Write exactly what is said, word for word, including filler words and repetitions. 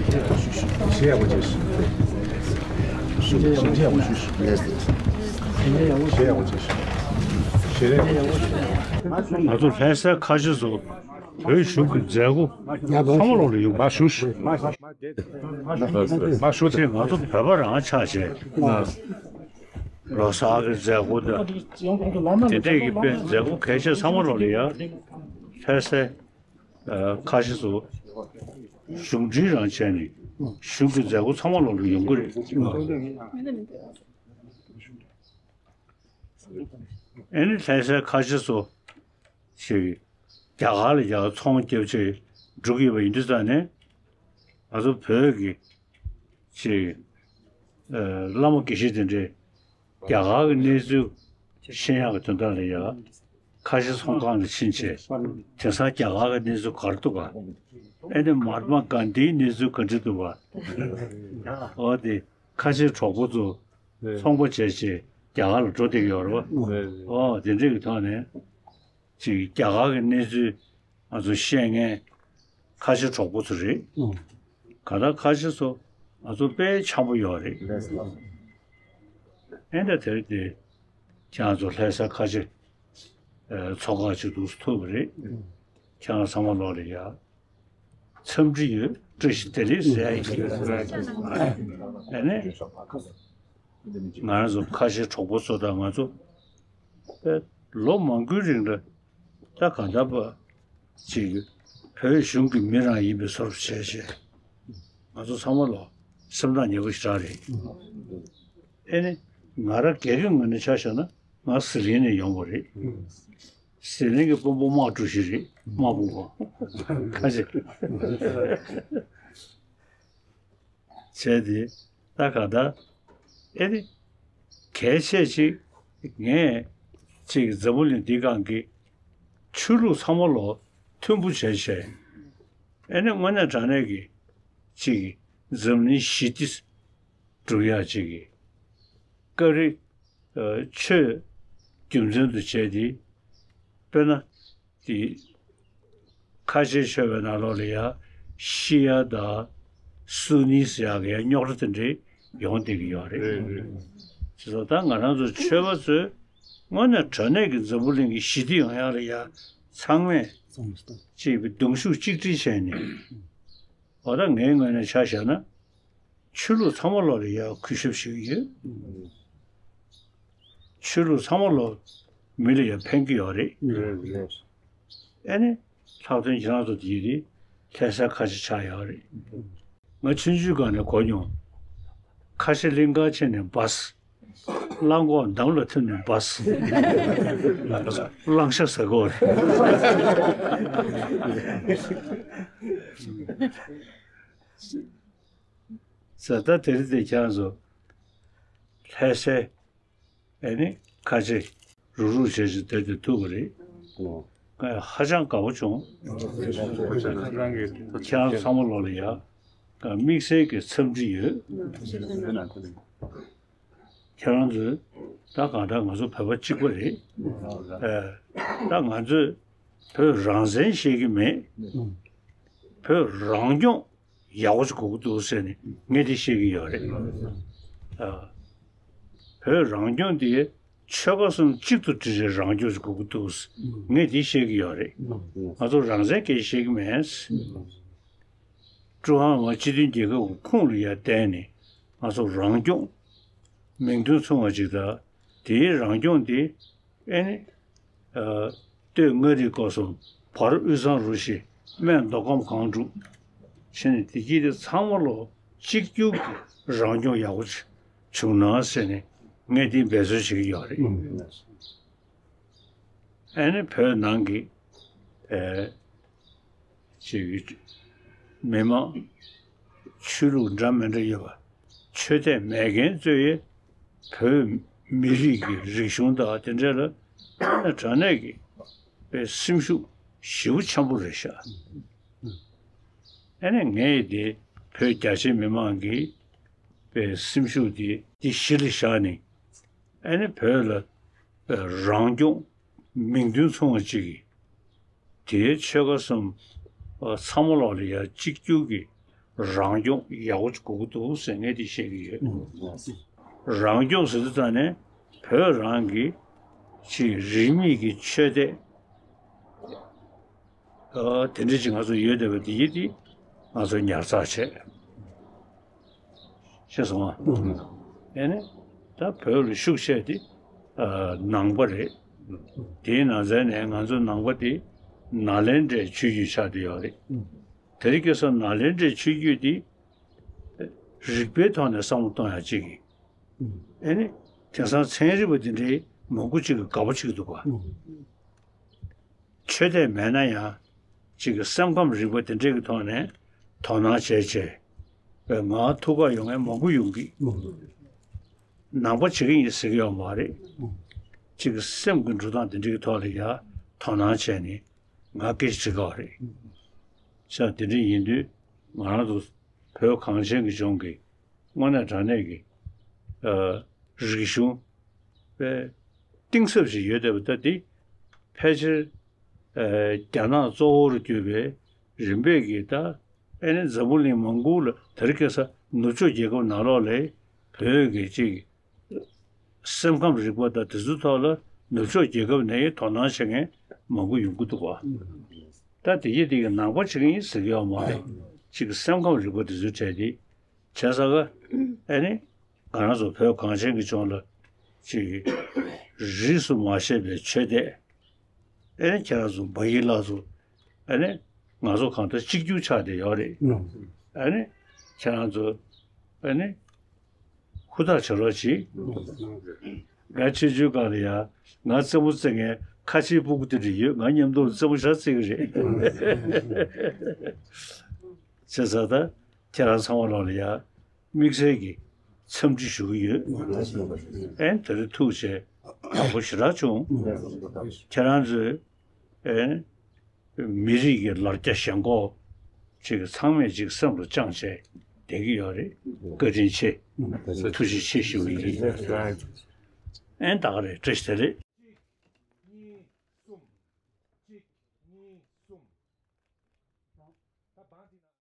ཞེས་ཡག་པོ་བྱས་ཤིག་ཞེས་ཡག་པོ་བྱས་ཤིག་ཞེས་ཡག་པོ་བྱས་ཤིག་ཞེས་ཡག་པོ་བྱས་ཤིག་ང་ཚོ་ལྷ་སའི་ཁ་ཆེ་ཚོ་བོད་གཞུང་གི་མཛད་སྒོ་ཚང་མ་ལོག་ལ་ཡོང་མ་ཞུ་ཞུ། མ་ཞུ་དེ་ང་ཚོ་བོད་པ་རང་ཆགས་བྱས། ལོ་གསར་གྱི་མཛད་སྒོ་དང་དེ་འདྲས་ཀྱི་དཔེ་མཛད་སྒོ་གལ་ཆེ་ཚང་མ་ལོག་ལ་ཡ་ལྷ་སའི་ཁ་ཆེ་ཚོ་གཞུང་འབྲེལ་རང་བྱས་ནས་གཞུང་གི་མཛད་སྒོ་ཚང་མ་ལོག་ལ་ཡོང་གི་རེད། ཨེ་ནི་ལྷ་སའི་ཁ་ཆེ་ཚོ་ཞིག་རྒྱ་གར་ལ་ཡང་ཚོང་རྒྱབ་ཆེད་འགྲོ་གི་ཡོད་པ་ཡིན་དུས་ཙང་ནས་ང་ཚོ་བོད་ཀྱི་ཅིག་ཨ་བླ་མ་དགེ་བཤེས་དེ་འདྲས་རྒྱ་གར་གྱི་གནས་ཚུལ་ཤེས་ཡག་གི་དོན་དག་ལ་ཡང་ཁ་ཆེ་ཚོང་ཁང་ལ་ཕྱིན་བྱས་དེང་སང་རྒྱ་གར་གྱི་གནས་ཚུལ་ག་རེ་འདུག་ག་ཨེ་ནི་མ་ཧཱ་ཏྨ་གྷན་དྷིའི་གནས་ཚུལ་ག་འདྲ་འདུག་ག་འོ་དེ་ཁ་ཆེ་གྲོགས་པོ་ཚོ་ཚོང་པ་བྱས་བྱས་རྒྱ་གར་ལ་འགྲོ་བསྡད་ཀྱི་ཡོད་རེད་པ། འོ་དེ་འདྲ་གི་ཐོག་ནས། ཅིག་རྒྱ་གར་གྱི་གནས་ཚུལ་ང་ཚོ་ཤེས་མཁན་ཁ་ཆེ་གྲོགས་པོ་ཚོ་རེད། ཨང་། གང་ལྟར་ཁ་ཆེ་ཚོ་ང་ཚོ་དཔེ་འཆམ་པོ་ཡོད་རེད། ལགས་སོ། ཨེ་འདྲ་དེར་དེ་ཁྱེད་རང་ཚོ་ལྷ་ས་ཁ་ཆེ་ཨ་ཚོགས་ཁག་ཅིག་འདུག་སེ་ཐུག་པ་རེད། ཨང་། ཁྱེད་རང་ཚང་མ་ལོག་ལ་ཡ། འཚམས་འདྲི་ཡོད། བཀྲ་ཤིས་བདེ་ལེགས་ཟེར་ཡ་ཡིན། ཨ་ནི། ང་རང་ཚོ་ཁ་ཆེ་གྲོགས་པོ་ཚོ་དང་ང་ཚོ་ལོ་མང་པོའི་རིང་ལ་ད་གང་ལྟར་བ་ཅིག་བོད་གཞུང་གི་མི་རང་ཡིན་པའི་བཟོ་འདྲ་བྱས་བྱས་ང་ཚོ་ཚང་མ་ལ་སེམས་ཐག་ཉེ་པོ་ཞེ་དྲག་རེད། ཨེ་ནི་ང་རང་སྒེར་གྱི་ངོས་ནས་ཆ་བཞག་ན་ང་ཟི་ལིང་ནས་ཡོང་བ་རེད། ཟི་ལིང་གི་དཔོན་པོ་དམག་གྲུ་བཞི་རེད། དམག་དཔུང་པ་ཁ་ཆེ། བྱས་ཏེ་ད་ག་ད་ཨེ་ནི་གལ་ཆེ་ཅིག་ངས་ཅིག་འཛམ་བུ་གླིང་འདི་སྒང་གི་ཆོས་ལུགས་ཚང་མ་ལོ་མཐུན་པོ་བྱས་བྱས་ཨེ་ནི་དངོས་གནས་དྲང་གནས་ཀྱི་ཅིག་འཛམ་གླིང་ཞི་བདེ་སྒྲུབ་ཡག་ཅིག་གི་བཀའ་དྲིན་ཆོས་རྒྱུ་མཚན་དུ་བྱས་ཏེ་དཔེར་ན། དེ་ཁ་ཆེ་ཆོས་པའི་ནང་ལོགས་ལ་ཡ་ཤི་ཡ་དང་སུ་ནི་ཟེར་ཡག་གི་ཡ་རྙོག་དྲ་དེ་འདྲའི་ཡོང་བསྡད་ཀྱི་ཡོད་རེད། རེད་རེད། བྱས་ཙང་ད་ང་རང་ཚོ་ཆོས་པ་ཚོས་དངོས་གནས་དྲང་གནས་ཀྱི་འཛམ་བུ་གླིང་གི་ཞི་བདེ་ཡོང་ཡག་ལ་ཡ་ཚང་མས་ཅིག་གདུང་ཤུགས་གཅིག་སྒྲིལ་བྱས་ནས་འོ་ད་ངའི་ངོས་ནས་ཆ་བཞག་ན། ཆོས་ལུགས་ཚང་མ་ལོག་ལ་ཡ་གུས་ཞབས་ཞུ་གི་ཡོད། ཆོས་ལུགས་ཚང་མ་ལོག་མི་ལ་ཡ་ཕན་གྱི་ཡོད་རེད། རེད་རེད། ཨེ་ནི་ལྷག་དོན་ཁྱེད་རང་ཚོ་དེ་རེད་ལྷ་ས་ཁ་ཆེ་ཆགས་ཡོད་རེད། ང་ཆུང་ཆུང་སྒང་ནས་གོ་མྱོང་། ཁ་ཆེ་གླིང་ག་ཕྱིན་ནས་འབའ། གླང་གོག་འདམ་ལ་ཐིམ་ནས་འབའ། གླང་ཤ་ཟ་གི་ཡོད་རེད། ཟེར་ད་དེ་རིང་དེ་ཁྱེད་རང་ཚོ་ལྷ་སའི་ཨེ་ནི་ཁ་ཆེ་རུག་རུག་བྱས་བྱས་དེར་དེ་ཐུག་པ་རེད། ཨོ། ང་ཧ་ཅང་དགའ་པོ་བྱུང་། ཁྱེད་རང་ཚང་མ་ལོག་ལ་ཡ་དམིགས་བསལ་གྱི་འཚམས་འདྲི་ཡོད། ཁྱེད་རང་ཚོས་ད་གང་ལྟར་ང་ཚོ་བོད་པ་གཅིག་པ་རེད། ཨེ། ད་ང་ཚོས་བོད་རང་བཙན་བཤད་ཀྱི་མེད། བོད་རང་སྐྱོང་ཡག་པོ་ཞིག་དགོས་ཀྱི་འདུག་ཟེར་ནས་ངས་འདི་བཤད་ཀྱི་ཡོད་རེད། ཨ། བོད་རང་སྐྱོང་འདི་ཆོལ་ཁ་གསུམ་གཅིག་ཏུ་སྒྲིལ་བའི་རང་སྐྱོང་ཞིག་དགོས་ཀྱི་འདུག་ངས་འདི་བཤད་ཀྱི་ཡོད་རེད། ང་ཚོ་རང་བཙན་སྐད་ཆ་བཤད་ཀྱི་མེད། ཀྲུང་ཧྭ་མི་དམངས་སྤྱི་མཐུན་རྒྱལ་ཁབ་ཀྱི་ཁོངས་ལ་ཡར་བསྡད་ནས་ང་ཚོ་རང་སྐྱོང་མིང་དོན་མཚུངས་པ་ཅིག་དང་དེའི་རང་སྐྱོང་དེ་ཨེ་ནི། ཨ། སྟོད་མངའ་རིས་སྐོར་གསུམ་བར་དབུས་གཙང་རུ་བཞི་སྨད་མདོ་ཁམས་སྒང་དྲུག་བྱས་ནས་བདེ་སྐྱིད་དེ་ཚང་མ་ལོ་གཅིག་གྱུར་གྱི་རང་སྐྱོང་ཡག་པོ་བྱུང་ན་ཟེར་ནས་ངས་འདི་འབད་རྩོལ་བྱེད་ཀྱི་ཡོད་རེད། ཨ་ནི་བོད་ནང་གི་ཨེ། ཅིག་མི་མང་ཆོས་ལུགས་འདྲ་མི་འདྲ་ཡོད་པ་ཆོས་དད་མེད་མཁན་ཚོས་བོད་མི་རིགས་ཀྱི་རིག་གཞུང་དང་དེ་འདྲ་ལ་དངོས་གནས་དྲང་གནས་ཀྱི་དཔེ་སེམས་ཤུགས་ཞེ་པོ་ཆེན་པོ་རེད་ཤག་ཨ་ནི་ངས་དེ་བོད་རྒྱ་ཆེ་མི་མང་གི་དཔེ་སེམས་ཤུགས་དེ་འདི་གཞི་ལ་བཞག་ནས་ཨ་ནི་བོད་ལ་རང་སྐྱོང་མིང་དོན་མཚུངས་པ་ཅིག་གིས་དེའི་ཆོལ་ཁ་གསུམ་ཚང་མ་ལོག་ལ་ཡ་གཅིག་གྱུར་གྱི་ རང་སྐྱོང་ཡག་པོ་ཅིག་དགོས་ཀྱི་འདུག་ཟེར་ངས་དེ་བཤད་ཀྱི་ཡོད། རང་སྐྱོང་ཟེར་དུས་ད་ནས་བོད་རང་གི་ཅིག་རིས་མེད་ཀྱི་ཆོས་དད། ཨ། དེ་འདྲ་ཅིག་ང་ཚོ་ཡོད་བསྡད་པ་དེ་ཡིན་དེ་ང་ཚོ་ཉར་ཚགས་བྱས། ཤེས་སོང་ང་། ཨེ་ནི། ད་བོད་ལ་ཤུགས་ཆེ་དེ་ཨ། ནང་པ་རེད། དེའི་ནང་ཚན་ནས་ང་ཚོ་ནང་པ་དེ་ནཱ་ལེནྡྲའི་ཆོས་བརྒྱུད་ཆགས་བསྡད་ཡོད་རེད། དེ་རིང་ཁ་སང་ནཱ་ལེནྡྲའི་ཆོས་བརྒྱུད་དེ་རིག་པའི་ཐོག་ནས་བསམ་བློ་གཏོང་ཡག་ཅིག་ཡིན། ཨེ་ནི། དེང་སང་ཚན་རིག་པ་དེ་འདྲའི་མང་པོ་ཅིག་གིས་དགའ་པོ་བྱེད་ཀྱི་འདུག་ག། ཆོས་དད་མེད་ན་ཡང་ཅིག་གི་སེམས་ཁམས་རིག་པ་དེ་འདྲས་ཀྱི་ཐོག་ནས་དོ་སྣང་བྱས་བྱས་པའི་ང་ཐུགས་ཁག་ཡོང་མཁན་མང་པོ་ཡོང་གི། ནང་པ་བྱེད་ཀྱི་ཡིན་ཟེར་གྱི་ཡོད་མ་རེད། ཅིག་གི་སེམས་ཀྱི་འགྲོ་སྟངས་དེ་འདྲས་ཀྱི་ཐོག་ལ་ཡ་དོ་སྣང་བྱས་ནས་ང་སྐད་ཆ་དྲི་ག་བ་རེད། ཤ་དེ་འདྲས་ཡིན་དུས་ང་རང་ཚོ་བོད་གངས་ཅན་གྱི་ལྗོངས་ཀྱི་དངོས་གནས་དྲང་གནས་ཀྱི་ཨ། རིག་གཞུང་པའི་གཏིང་ཟབ་ཞིག་ཡོད་བསྡད་པ་ད་འདི་ཕལ་ཆེར་ཨ། རྒྱ་ནག་གཙོ་བོར་གྱུར་པའི་རིམ་པས་ཀྱི་ད་ཨེ་ནི་འཛམ་བུ་གླིང་མང་པོ་ལ་དེ་རིང་ཁ་སང་ནུབ་ཕྱོགས་རྒྱལ་ཁབ་ནང་ལོགས་ལ་བོད་ཀྱི་ཅིག་སེམས་ཁམས་རིག་པ་དང་དེ་ཚོའི་ཐོག་ལ་ནུབ་ཕྱོགས་རྒྱལ་ཁབ་ནས་དོ་སྣང་བྱེད་མཁན་མང་པོ་ཡོང་གི་འདུག་བ། ད་དེ་ཡི་དེ་གི་ནང་པ་བྱེད་ཀྱི་ཡིན་ཟེར་གྱི་ཡོད་མ་རེད། ཅིག་གི་སེམས་ཁམས་རིག་པ་དེ་ཚོའི་གྲས་དེ་བྱས་ཙང་ཨེ་ནི་ང་རང་ཚོ་བོད་གངས་ཅན་གྱི་ལྗོངས་ལ་ཅིག་གི་རིས་སུ་མ་ཆད་པའི་ཆོས་དད། ཨེ་ནི་ཁྱེད་རང་ཚོ་བ་ཡི་ལགས་ཚོ་ཨེ་ནི་ང་ཚོ་གང་ལྟར་གཅིག་གྱུར་ཆགས་བསྡད་ཡོད་རེད། ཨེ་ནི་ཁྱེད་རང་ཚོ་ཨེ་ནི་ཧུར་ཐག་བྱེད་རོགས་གྱིས། ང་ཆེ་ཆུང་སྒང་ལ་ཡ་ང་རྩེད་མོ་རྩེ་མཁན་ཁ་ཆེའི་སྤུ་གུ་དེ་འདྲ་ཡོད། ང་མཉམ་དུ་རྩེད་མོ་ཞེ་དྲག་རྩེ་གི་རེད། བྱས་ཙང་ད་ཁྱེད་རང་ཚང་མ་ལོག་ལ་ཡ་དམིགས་བསལ་གྱི་འཚམས་འདྲི་ཞུ་གི་ཡོད། ཨེ་ནི་དེ་རིང་ཐུག་བྱས་ཡག་པོ་ཞེ་དྲག་བྱུང་། ཁྱེད་རང་ཚོས་ཨེ་ནི་མི་རིགས་ཀྱི་ལ་རྒྱ་ཞེན་ཁོག་ཅིག་ཚང་མས་ཅིག་སེམས་ལ་བཅངས་བྱས་བསྡད་ཀྱི་ཡོད་རེད། བཀའ་དྲིན་ཆེ། ཐུགས་རྗེ་ཆེ་ཞུ་གི་ཡིན། ཨེ་ནི་ད་ག་རེད། བཀྲ་ཤིས་བདེ་ལེགས།